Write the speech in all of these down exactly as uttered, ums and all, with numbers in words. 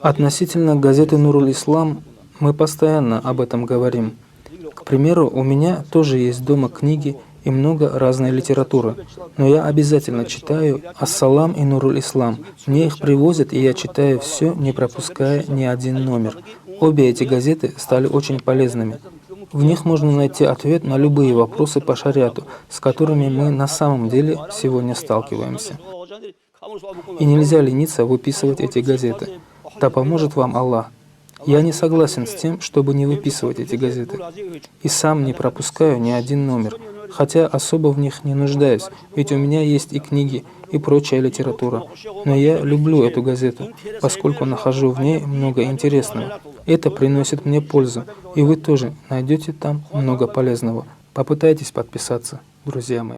Относительно газеты «Нуруль Ислам» мы постоянно об этом говорим. К примеру, у меня тоже есть дома книги и много разной литературы, но я обязательно читаю «Ассалам» и «Нуруль Ислам». Мне их привозят, и я читаю все, не пропуская ни один номер. Обе эти газеты стали очень полезными. В них можно найти ответ на любые вопросы по шариату, с которыми мы на самом деле сегодня сталкиваемся. И нельзя лениться выписывать эти газеты. Да поможет вам Аллах. Я не согласен с тем, чтобы не выписывать эти газеты. И сам не пропускаю ни один номер, хотя особо в них не нуждаюсь, ведь у меня есть и книги, и прочая литература. Но я люблю эту газету, поскольку нахожу в ней много интересного. Это приносит мне пользу, и вы тоже найдете там много полезного. Попытайтесь подписаться, друзья мои.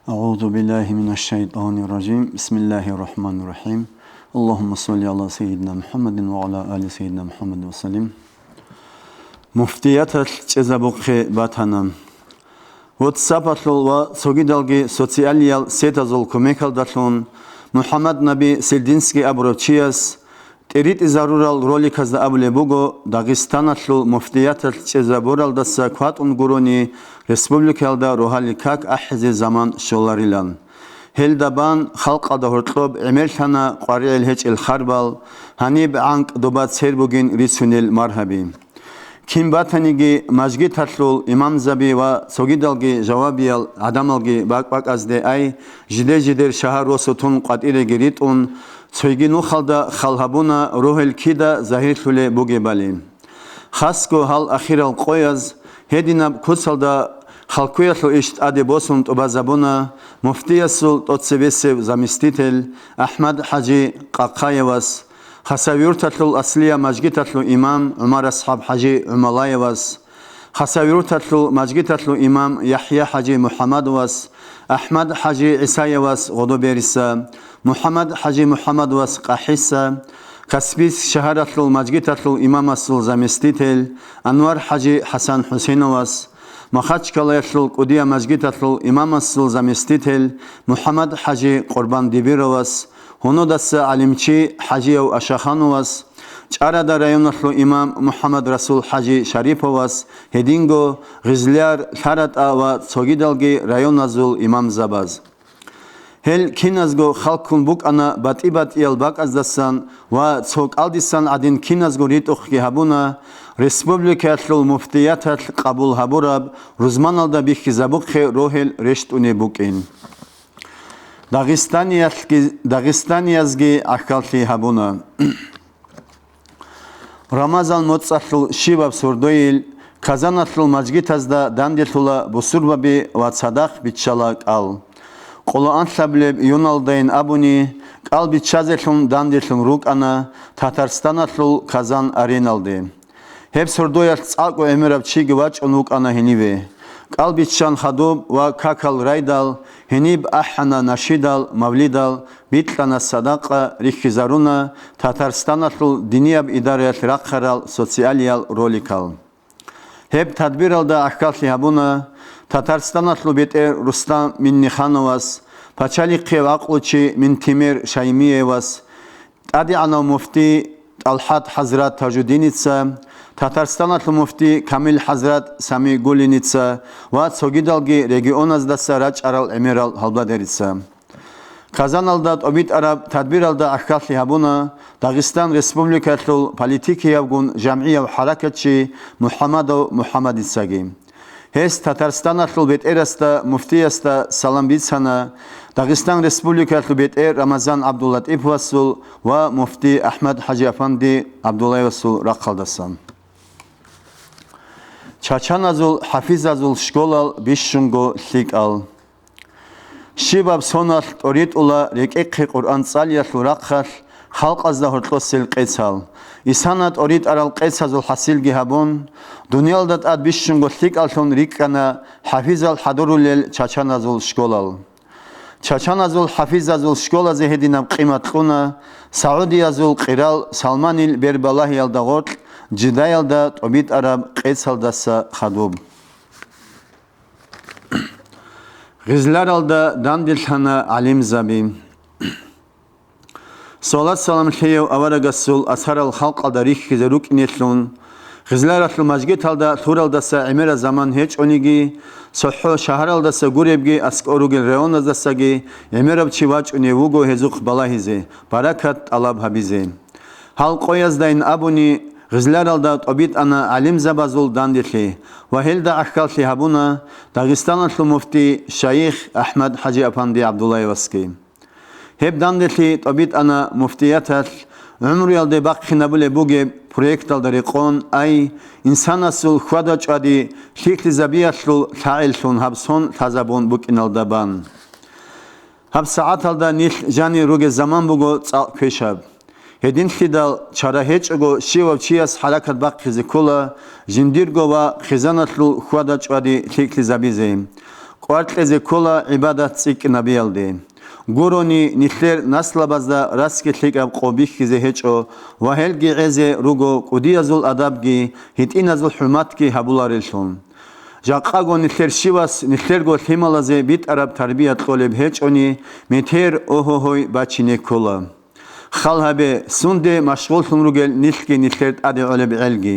أعوذ بالله من الشيطان الرجيم. بسم الله الرحمن الرحيم. اللهم صل على سيدنا محمد وعلى آل سيدنا محمد وسلم. Муфтияталъ чӀезабухъе батана. WhatsApp-алъул ва цогидалги социалиял сетазул кумекалдалъун МухӀаммад Наби Сельдинский абурав чияс тӀиритӀизарурал роликазда абулеб буго Дагъистаналъул муфтияталъ чӀезабуралдаса кватӀун гурони республикаялда рогьалил как ахӀизе заман щоларилан. Гьелда бан халкъалда гьоркьоб гӀемерлъана къваригӀел гьечӀел харбал, гьаниб гӀанкӀ доба цер бугин рицунел маргьаби. Кин батаниги, мажгиталъул имамзаби ва цогидалги жавабиял гӀадамалги бакӀ-бакӀазде ай, жиде-жидер шагьар росу тун къватӀиреги ритӀун, цойги нухалда хал гьабуна рогьел кида загьирлъулеб бугебали. Хасго гьал ахирал къояз гьединаб куцалда халкуялъул иш тӀаде босун тӀубазабуна муфтиясул тӀоцебесев заместитель АхӀмад-хӀажи Къахъаевас, Хасавюрталъул аслияб мажгиталъул имам ГӀумар-асхӀаб-хӀажи ГӀумалаевас, Хасавюрталъул мажгиталъул имам ЯхӀя-хӀажи МухӀаммадовас, АхӀмад-хӀажи ГӀисаевас Гъодобериса, МухӀаммад-хӀажи МухӀаммадовас Къахиса, Каспийск шагьаралъул мажгиталъул имамасул заместитель Анвар-хӀажи ХӀасан-ХӀусеновас, Махачкалаялъул кӀудияб мажгиталъул имамасул заместитель МухӀаммад-хӀажи Къурбандибировас, гьунудаса гӀалимчи ХӀажияв Ашахановас, ЧӀарада районалъул имам МухӀаммад-Расул-хӀажи Шариповас, гьединго Гъизлияр, ЛъаратӀа ва цогидалги районазул имамзабаз. Гьел киназго халккун букӀана батӀи-батӀиял бакӀаздасан ва цо кӀалдисан гӀадин киназго ритӀухъги гьабуна республикаялъул муфтияталъ къабул гьабураб рузманалда бихьизабухъе рогьел рещтӀунеб букӀин. Дагъистаниялъги, дагъистаниязги гӀахьаллъи гьабуна. Рамазан моцӀалъул щибаб сордойил Казаналъул мажгитазда данделъула бусурбаби ва цадахъ биччала кӀал. Къоло анлъабилеб июналдайин абуни, кӀал биччазелъун данделъун рукӀана Татарстаналъул Казан-ареналде. Гьеб сордоялъ цӀакъго гӀемераб чиги вачӀун вукӀана гьениве. КӀал биччан хадуб ва какал райдал, гьениб ахӀана нашидал, мавлидал, бикьана садакъа, рихьизаруна Татарстаналъул динияб идараялъ рахъарал социалиял роликал. Гьеб тадбиралда гӀахьаллъи гьабуна Татарстаналъул бетӀер Рустам Миннихановас, пачалихъе гӀакълучи Минтимер Шаймиевас, ТӀадегӀанав муфти ТӀалхӀат хӀазрат Тажудиница, Татарстаналъул муфти Камил хӀазрат Самигуллиница ва цогидалги регионаздаса рачӀарал гӀемерал гьалбадерица. Казаналда тӀобитӀараб тадбиралда гӀахьаллъи гьабуна Дагъистан Республикалъул политикиябгун жамгӀияв хӀаракатчи МухӀамадов МухӀамадицаги. Гьес Татарстаналъул бетӀерасда, муфтиясда салам бицана Дагъистан Республикалъул бетӀер Рамазан ГӀабдуллатӀиповасул ва муфти АхӀмад-хӀажи-афанди ГӀабдуллаевасул рахъалдасан. Чачаназул хӀафизазул школал бищунго лъикӀал. Щибаб соналъ тӀоритӀула рекӀехъе Къуръан цӀалиялъул рахъалъ халкъазда гьоркьосел къецал. Исана тӀоритӀарал къецазул хӀасилги гьабун, дуниялда тӀад бищунго лъикӀаллъун рикӀкӀана хӀафизал хӀадурулел чачаназул школал. Чачаназул хӀафизазул школазе гьединаб къимат кьуна Саудиязул къирал Салманил бербалагьиялда гъоркь Жидаялда тӀобитӀараб къецалдаса хадуб. Гъизларалда данделъана гӀалимзаби. Салат-салам лъеяв аварагасул асарал халкъалда рихьизе рукӀинелъун, Гъизларалъул мажгиталда лъуралдаса гӀемераб заман гьечӀониги, цохӀо шагьаралдаса гуребги аскӀор ругел районаздасаги гӀемераб чи вачӀунев вуго гьезухъ балагьизе, баракат тӀалаб гьабизе. Гьал къояздайин абуни, Гъизларалда тӀобитӀана гӀалимзабазул данделъи ва гьелда гӀахьаллъи гьабуна Дагъистаналъул муфти шайих АхӀмад-хӀажи-апанди ГӀабдуллаевасги. Гьеб данделъи тӀобитӀана муфтияталъ гӀумруялде бахъинабулеб бугеб проекталда рекъон, ай, инсанасул хьвада-чӀвади лъикӀлъизабиялъул лъагӀеллъун гьаб сон лъазабун букӀиналда бан. Гьаб сагӀаталда нилъ жанир ругел заман буго цӀакъ квешаб. Гьединлъидал чара гьечӀого щивав чияс хӀаракат бахъизе ккола жиндирго ва хъизаналъул хьвада-чӀвади лъикӀлъизабизе, кӀвар кьезе ккола гӀибадат цӀикӀкӀинабиялде. Гурони, нилъер наслабазда расги лъикӀаб къо бихьизе гьечӀо ва гьелги гӀезе руго кӀудиязул адабги, гьитӀиназул хӀурматги гьабулареллъун. Жакъаго нилъер щивас нилъерго лъималазе битӀараб тарбия кьолеб гьечӀони, метер огьогьой бачине ккола. Хал гьабе, сунде машгъуллъун ругел нилъги нилъер тӀаде гӀолеб гӀелги.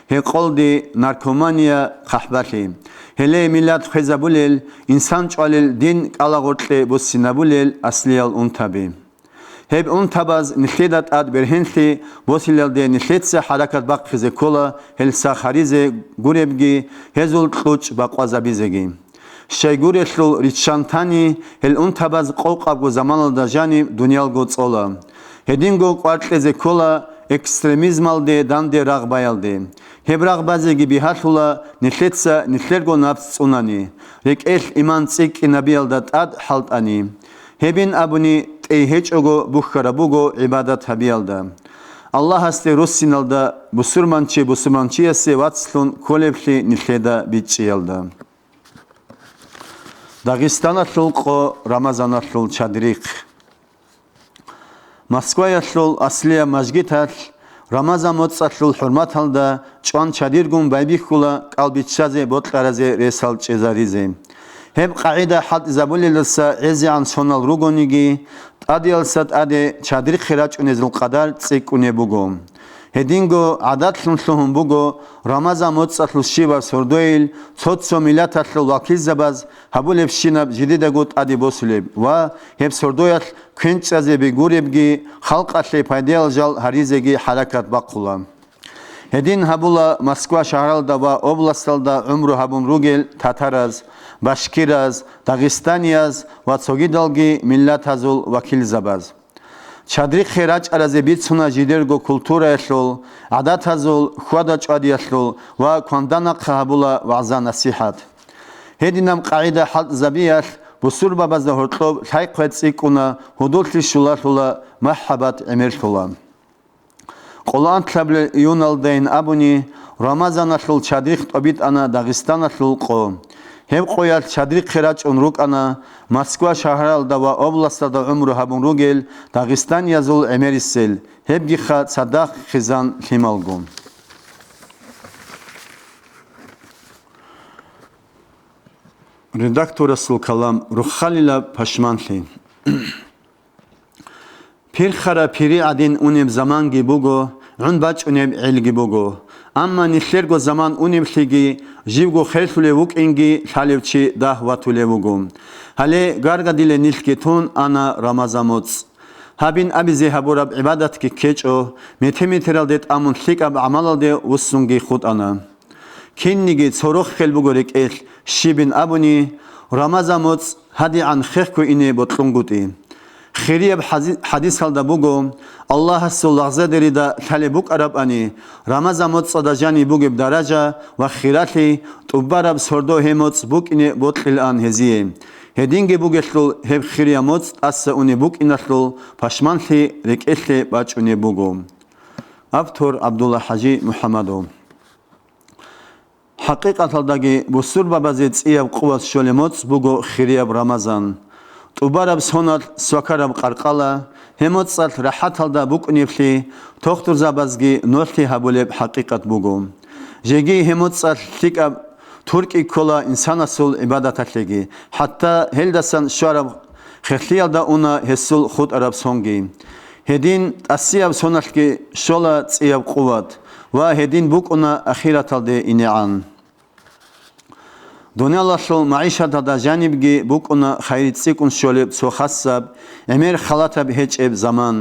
Гьекъолди, наркомания, хъахӀбалъи. Гьеле миллат хвезабулел, инсан чӀвалел дин кӀалагъоркье буссинабулел аслиял унтаби. Гьеб унтабаз нилъеда тӀад бергьенлъи босилалде нилъеца хӀаракат бахъизе ккола гьел сах гьаризе гуребги, гьезул кьучӀ бакъвазабизеги. Щайгурелъул риччан тани, гьел унтабаз къокъабго заманалда жаниб дуниялго цӀола. Гьединго кӀвар кьезе ккола экстремизмалде данде рагъ баялде. Гьеб рагъ базеги бигьалъула нилъеца нилъерго напс цӀунани, рекӀелъ иман цӀикӀкӀинабиялда тӀад хӀалтӀани. Гьебин абуни, тӀей гьечӀого бухьараб буго гӀибадат гьабиялда, Аллагьасде руссиналда, бусурманчи бусурманчиясе вацлъун кколеблъи нилъеда бичӀчӀиялда. Дагъистаналъул къо Рамазаналъул чадрихъ. Москваялъул аслияб мажгиталъ Рамазан моцӀалъул хӀурматалда чӀван чадиргун байбихьула кӀал биччазе бокьаразе ресал чӀезаризе. Гьеб къагӀида хӀалтӀизабулелдаса гӀезегӀан сонал ругониги, тӀадиялдаса тӀаде чадрихъе рачӀунезул къадар цӀикӀкӀунеб буго. Гьединго гӀадатлъун лъугьун буго Рамазан моцӀалъул щибаб сордойил цо-цо миллаталъул вакилзабаз гьабулебщинаб жидедаго тӀаде босулеб ва гьеб сордоялъ квен чӀезе бегуребги, халкъалъе пайдаял жал гьаризеги хӀаракат бахъула. Гьедин гьабула Москва шагьаралда ва областалда гӀумру гьабун ругел татараз, башкираз, дагъистанияз ва цогидалги миллатазул вакилзабаз. Чадрихъе рачӀаразе бицуна жидерго культураялъул, гӀадатазул, хьвада-чӀвадиялъул ва кванданахъа гьабула вагӀза-насихӀат. Гьединаб къагӀида хӀалтӀизабиялъ бусурбабазда гьоркьоб лъай-хъвай цӀикӀкӀуна, гьудуллъи щулалъула, махӀаббат гӀемерлъула. Къоло анлъабилеб июналдайин абуни, Рамазаналъул чадрихъ тӀобитӀана Дагъистаналъул къо. Гьеб къоялъ чадрихъе рачӀун рукӀана Москва шагьаралда ва областалда гӀумру гьабун ругел дагъистаниязул гӀемерисел, гьебгиха цадахъ хъизан лъималго. Редакторасул калам: руххалилаб пашманлъи. Пирхараб пири гӀадин унеб заманги буго, гӀун бачӀунеб гӀелги буго. Амма нилъерго заман унеблъиги, живго херлъулев вукӀинги лъалев чи дагь ватулев вуго. Гьале гаргадиле нилъги тун ана Рамазан моцӀ. Гьабин абизе гьабураб гӀибадатги ккечӀо, метер-метералде тӀамун лъикӀаб гӀамалалде вуссунги хутӀана. Кинниги цо рохел буго рекӀелъ, щибин абуни, Рамазан моцӀ гьадигӀан хехго ине бокьунгутӀи. Хирияб хӀази-, хӀадисалда буго, Аллагьасул лагъзадерида лъалеб букӀарабани, Рамазан моцӀалда жаниб бугеб даража ва хиралъи тӀубараб сордо гьеб моцӀ букӀине бокьилаан гьезие. Гьединги бугелъул гьеб хирияб моцӀ тӀаса унеб букӀиналъул пашманлъи рекӀелъе бачӀунеб буго. Автор: ГӀабдулла-хӀажи МухӀаммадов. ХӀакъикъаталдаги бусурбабазе цӀияб къуват щолеб моцӀ буго хирияб Рамазан. ТӀубараб соналъ свакараб къаркъала, гьеб моцӀалъ рахӀаталда букӀунеблъи, тохтурзабазги нолъи гьабулеб хӀакъикъат буго. Жеги гьеб моцӀалъ лъикӀаб туркӀи ккола инсанасул гӀибадаталъеги, хӀатта гьелдасан щвараб херлъиялда уна гьесул хутӀараб сонги. Гьедин тӀасияб соналъги щола цӀияб къуват ва гьедин букӀуна ахираталде инегӀан. Дуниялалъул магӀишаталда жанибги букӀуна хайри цӀикӀкӀун щолеб цо хасаб, гӀемер халатаб гьечӀеб заман.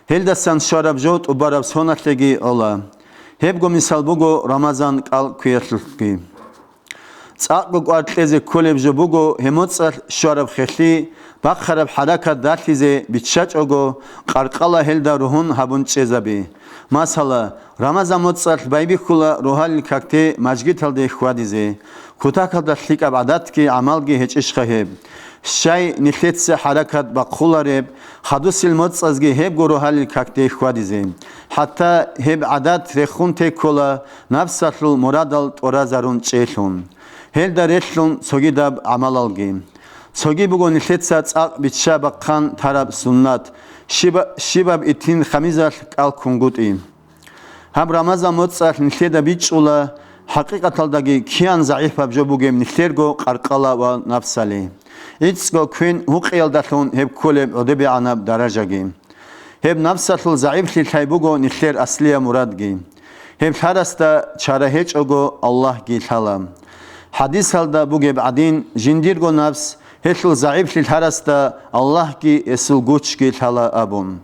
Гьелдасан щвараб жо тӀубараб соналъеги гӀола. Гьебго мисал буго Рамазан кӀал кквеялъулъги. ЦӀакъго кӀвар кьезе кколеб жо буго гьеб моцӀалъ щвараб хелъи, бахъараб хӀаракат далъизе биччачӀого, къаркъала гьелда ругьун гьабун чӀезаби. Масала, Рамазан моцӀалъ байбихьула рогьалил какде мажгиталде хьвадизе, кутакалда лъикӀаб гӀадатги гӀамалги гьечӀищха гьеб? Щай нилъеца хӀаракат бахъулареб, хадусел моцӀазги гьебго рогьалил какде хьвадизе. ХӀатта гьеб гӀадат рехун теккола напсалъул мурадал тӀуразарун чӀеялъун. Гьелда релълъун цогидаб гӀамалалги. Цоги буго нилъеца цӀакъ бичча бахъан тараб суннат, щиба-, щибаб итин хамизалъ кӀал ккунгутӀи. Гьаб Рамазан моцӀалъ нилъеда бичӀчӀула, хӀакъикъаталдаги киян загӀипаб жо бугеб нилъерго къаркъала ва напсали. ГӀицӀго квен гьукъиялдалъун гьеб кколеб гӀодобегӀанаб даражаги. Гьеб напсалъул загӀиплъи лъай буго нилъер аслияб мурадги. Гьеб лъарасда чара гьечӀого Аллагьги лъала. ХӀадисалда бугеб гӀадин, жиндирго напс гьелъул загӀиплъи лъарасда Аллагьги гьесул гучги лъала абун.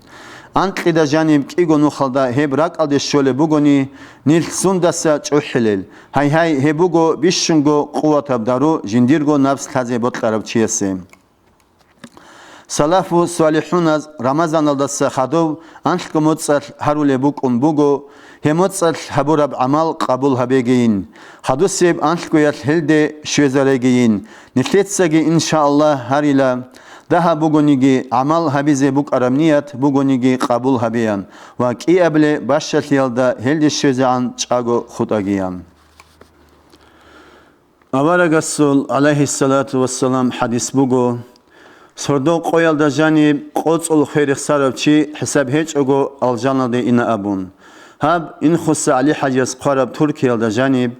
Анкьида жаниб кӀиго нухалда гьеб ракӀалде щолеб бугони, нилъ сундаса чӀухӀилел. Гьай-гьай, гьеб буго бищунго къуватаб дару жиндирго напс лъазе бокьарав чиясе. Салафу-салихӀуназ Рамазаналдаса хадув анлъго моцӀалъ гьарулеб букӀун буго, гьеб моцӀалъ гьабураб гӀамал къабул гьабегийин, хадусеб анлъгоялъ гьелде щвезарегийин, нилъецаги, иншааллагь, гьарила, дагьаб бугониги, гӀамал гьабизе букӀараб ният бугониги къабул гьабеян ва кӀиабилеб бащалъиялда гьелде щвезегӀан чӀаго хутӀагиян. Аварагасул, гӀалайгьиссалату вассалам, хӀадис буго: «Сордо къоялда жаниб къоцӀол хвей рехсарав чи хӀисаб гьечӀого алжаналде ина», – абун. Гьаб Инхуса ГӀалихӀажияс хъвараб Туркиялда жаниб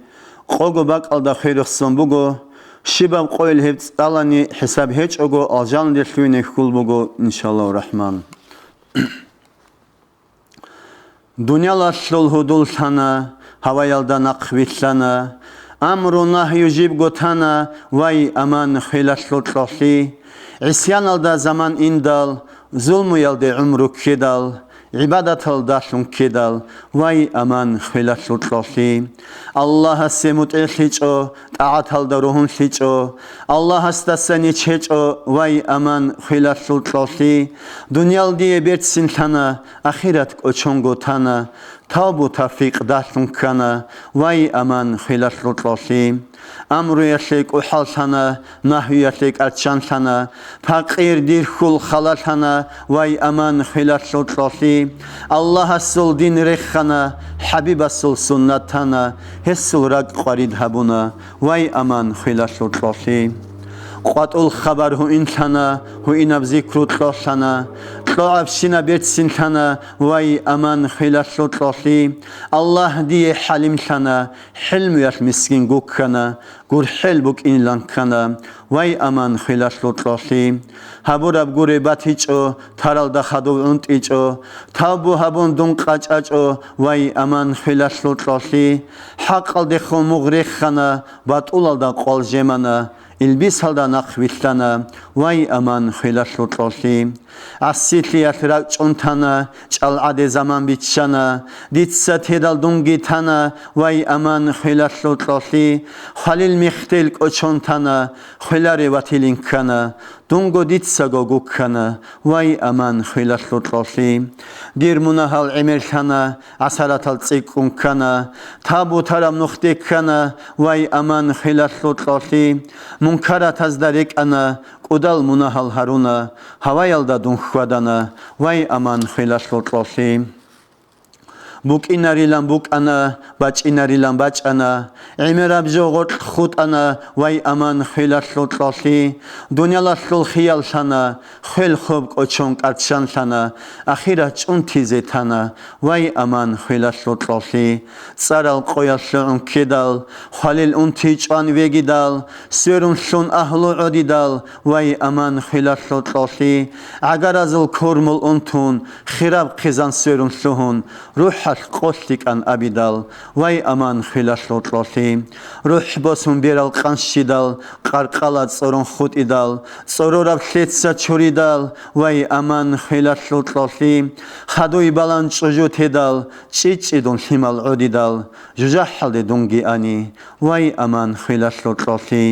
къого бакӀалда хвей рехсон буго, щибаб къойил гьеб цӀалани хӀисаб гьечӀого алжаналде лъугьине хьул буго, иншаллагьу рахӀман. Дуниялалъул гьудул лъана, гьаваялда нахъ вилълъана, амру-нагью жибго тана, вай, аман, хвелалъул кьолъи. ГӀисяналда заман индал, зулмуялде гӀумру ккедал, гӀибадаталдалъун ккедал, вай, аман, хвелалъул кьолъи. Аллагьасе мутӀигӀлъичӀо, тӀагӀаталда ругьунлъичӀо, Аллагьасдаса нечечӀо, вай, аман, хвелалъул кьолъи. Дуниял дие берцин лъана, ахират кӀочонго тана, тавбу-тавфикъ далъун ккана, вай, аман, хвелалъул кьолъи. Амруялъе кӀухӀаллъана, нагьюялъе кӀарччанлъана, пакъир дир хьул халалъана, вай, аман, хвелалъул кьолъи. Аллагьасул дин рехана, ХӀабибасул суннат тана, гьесул ракӀ къварид гьабуна, вай, аман, хвелалъул кьолъи. КъватӀул хабар гьуинлъана, гьуинаб зикру кьолъана, кьогӀабщина берцинлъана, вай, аман, хвелалъул кьолъи. Аллагь дие хӀалимлъана, хӀилмуялъ мискин гуккана, гурхӀел букӀинилан ккана, вай, аман, хвелалъул кьолъи. Гьабураб гуре батичӀо, таралда хадув гӀунтӀичӀо, тавбу гьабун дун къачӀачӀо, вай, аман, хвелалъул кьолъи. ХӀакъалдехун мугъ рехана, батӀулалда къвал жемана, илбисалда нахъ вилълъана, вай, аман, хвелалъул кьолъи. ГӀасилъиялъ ракӀчӀун тана, чӀалгӀаде заман биччана, дица тедал дунги тана, вай, аман, хвелалъул кьолъи. Хвалил мехтел кӀочон тана, хвеларе ватилин ккана, дунго дицаго гуккана, вай, аман, хвелалъул кьолъи. Дир мунагьал гӀемерлъана, гӀасаратал цӀикӀкӀун ккана, табу тараб нухде ккана, вай, аман, хвелалъул кьолъи. Мункаратазда рекӀана, кӀудал мунагьал гьаруна, гьаваялда дун хьвадана, вай, аман, хвелалъул кьолъи. БукӀинарилан букӀана, бачӀинарилан бачӀана, гӀемераб жо гъоркь хутӀана, вай аман, хвелалъул кьолъи. Дуниялалъул хиял лъана, хвел хоб кӀочон кӀарччан лъана, ахират чӀунтизе тана, вай аман, хвелалъул кьолъи. ЦӀарал къоялъ лъугӀун ккедал, хвалил унти чӀван вегидал, сверун лъун агьлу гӀодидал, вай аман, хвелалъул кьолъи. ГӀагаразул кормул унтун, хираб хъизан сверун лъугьун, рухӀалъ къолъ лъикӀан абидал, вай аман, хвелалъул кьолъи. РухӀ босун берал къанщидал, къаркъала цӀорон хутӀидал, цӀорораб лъеца чуридал, вай аман, хвелалъул кьолъи. Хадуй балан чӀужу тедал, чӀичӀчӀидун лъимал гӀодидал, жужахӀалде дунги ани, вай аман, хвелалъул кьолъи.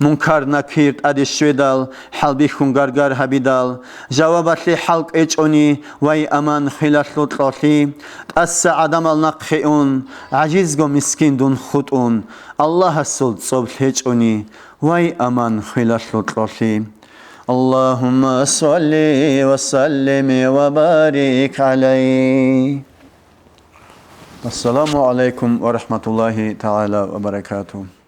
Мункар-накир тӀаде щведал, хӀалбихьун гаргар гьабидал, жавабалъе хӀал кӀвечӀони, вай аман, хвелалъул кьолъи. ТӀаса гӀадамал нахъе ун, гӀажизго мискин дун хутӀун, Аллагьасул цӀоб лъечӀони, вай аман, хвелалъул кьолъи. اللهم صل وسلم وبارك عليه. السلام عليكم ورحمة الله تعالى وبركاته.